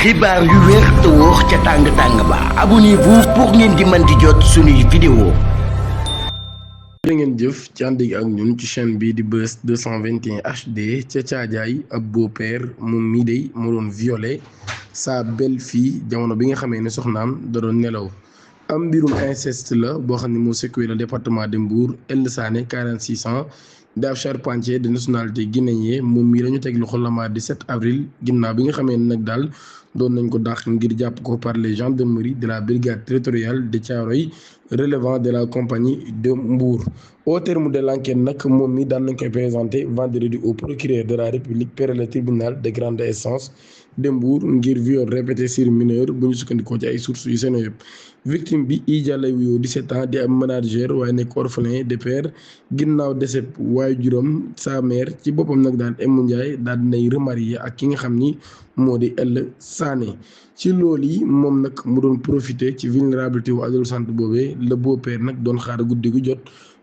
xibaar yu wér te wóor ca tàng ba abonnez-vous pour ngeen di mën di jot suñuy vidéo. jërë ngeen jëf ci ànd ak ñun ci chaîne bi di Buzz 221 HD ca Caajaay ab beau-père moom mii day moo doon violé sa belle-fille jamono bi nga xamee ne soxnaam da doon nelaw. am mbirum inceste la boo xam ne moo secoué le département de Mbour. El Sané 46 ans di ab charpentier de nationalité guinéen moom mii dañu teg loxo la ma 17 avril ginnaaw bi nga xamee ne nag daal doon nañ ko dàq ngir jàpp ko par les gendarmeries de la brigade territoriale de Thiaroye relevant de la compagnie de Mbour. Au terme de l'enquête nag moom mi daan nañ koy présenté vendredi au procureur de la République près le tribunal de grande instance de Mbour ngir viol répété sur mineur bu ñu sukkandikoo ci ay sources yu Seneweb. Victime bi Idja lay wuyoo 17 ans di am manager waaye nekk orphelin de père ginnaaw décès waaye juróom sa mère ci boppam nag daal Emu Ndiaye daal dinay remarié ak ki nga xam ni moo di El Sané. ci loolu yi moom nag mu doon profité ci vulnérabilité wu adolescente boobee le beau-père nag doon xaar guddi gu jot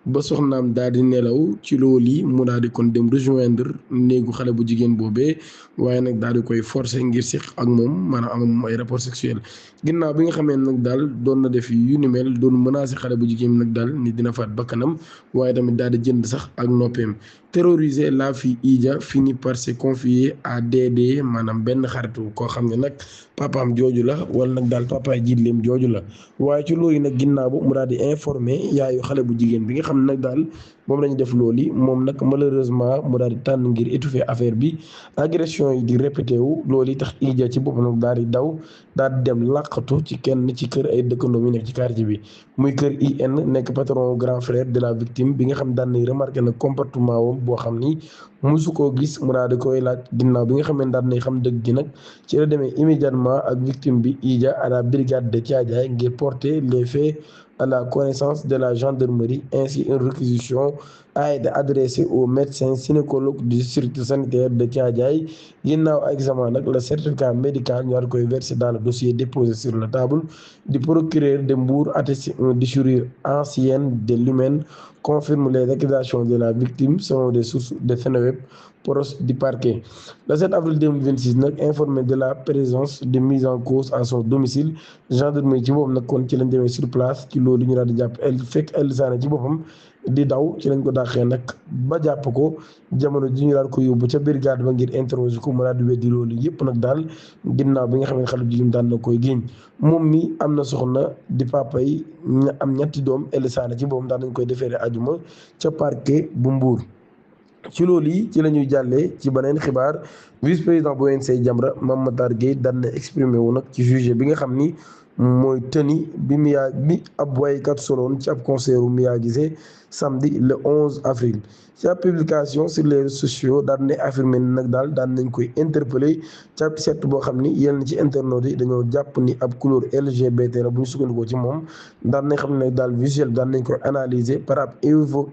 ba soxnaam daal di nelaw ci loolu yi mu daal di kon dem rejoindre néegu xale bu jigéen boobee waaye nag daal di koy forcer ngir siq ak moom maanaam am moom ay rapport sexuel. ginnaaw bi nga xamee nag daal doon na def yu ni mel doon menacer xale bu jigéen nag daal ni dina faat bakkanam waaye tamit daal di jënd sax ak noppeem. terrorisé la fille Idja finit par se confier à Dédé maanaam benn xaritu koo xam ne nag papaam jooju la wala nag daal papaay jiitleem jooju la waaye ci loolu nag ginnaaw bu mu daal di informé yaayu xale bu jigéen bi nga xam ne nag daal moom lañu def loolu yi moom nag malheureusement mu daal di tànn ngir étouffer affaire bi agression yi di répété wu loolu yi tax Idja ci boppam nag daal di daw daal di dem làqatu ci kenn ci kër ay dëkkandoo yi nekk ci quartier bi muy kër IN nekk patron grand frère de la victime bi nga xam daan nañ remarqué na comportement wam boo xam ni musu koo gis mu daal di koy laaj ginnaaw bi nga xam ne daan nañ xam dëgg gi nag ci la demee immédiatement ak victime bi Idja à la brigade de Thiadiaye ngir porter les faits à la connaissance de la gendarmerie. Ainsi une réquisition a été adressée au médecin gynécologue du district sanitaire de Thiadiaye ginnaaw examen nag le certificat médical ñu war koy verser dans le dossier déposé sur la table du procureur de Mbour atteste une déchirure ancienne de l'hymen confirme les accusations de la victime selon des sources de Seneweb proches du parquet. Le 7 avril 2026 nag informé de la présence de mise en cause à son domicile gendarmerie ci boobu nag kon ci lañ demee sur place ci loolu ñu daal di jàpp fekk El Sané ci boppam di daw ci lañ ko dàqee nag ba jàpp ko jamono ji ñu daal ko yóbbu ca brigade ba ngir interroger ko mu daal di weddi loolu yëpp nag daal ginnaaw bi nga xam ne xale bu jigéen daan na koy génn moom mi am na soxna di papa yi am ñetti doom El Sané ci boppam daan nañ koy defeere ajuma ca parquet bu Mbour. ci loolu yi ci la ñuy jàllee ci beneen xibaar vice président bu ONG Jamra Mame Matar Gueye daan na exprimé wu nag ci sujet bi nga xam ni mooy tëni bi ab waykat soloon ci ab concert u Mia Guissé samedi le 11 avril. ci ab publication sur les réseaux sociaux daan na affirmé ni nag daal daan nañ koy interpellé ci ab set boo xam ni yenn ci internautes yi dañoo jàpp ni ab couleur LGBT la bu ñu sukkandikoo ci moom daan nañ xam ne daal visuel daan nañ koy analyser par ab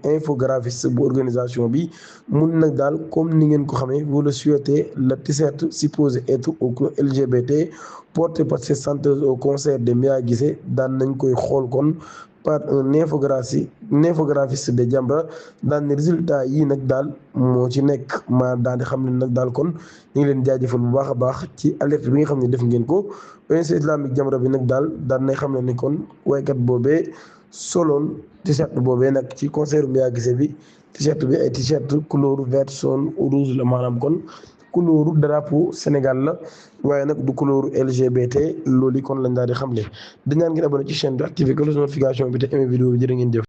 infographiste bu organisation bi mun nag daal comme ni ngeen ko xamee vous le souhaitez le t-shirt supposé être au couleur LGBT porté par cette chanteuse au concert de Mia Guissé daan nañ koy xool kon par un infographiste de Jamra daan ne résultat yii nag daal moo ci nekk maa daal di xam ne nag daal kon ñu ngi leen jaajëfal bu baax a baax ci alerte bi nga xam ne def ngeen ko ONG islamique Jamra bi nag daal daan nay xam ne ni kon waykat boobee soloon t-shirt boobee nag ci concert Mia Guissé bi t-shirt bi ay t-shirt couleur vert jaune rouge la maanaam kon couleur drapeau Sénégal la waaye nag du couleur LGBT loolu kon lañ daal di xamle dañ naan ngeen abonné ci chaîne bi activé cloche notification bi te aimé vidéo bi jërë ngeen jëf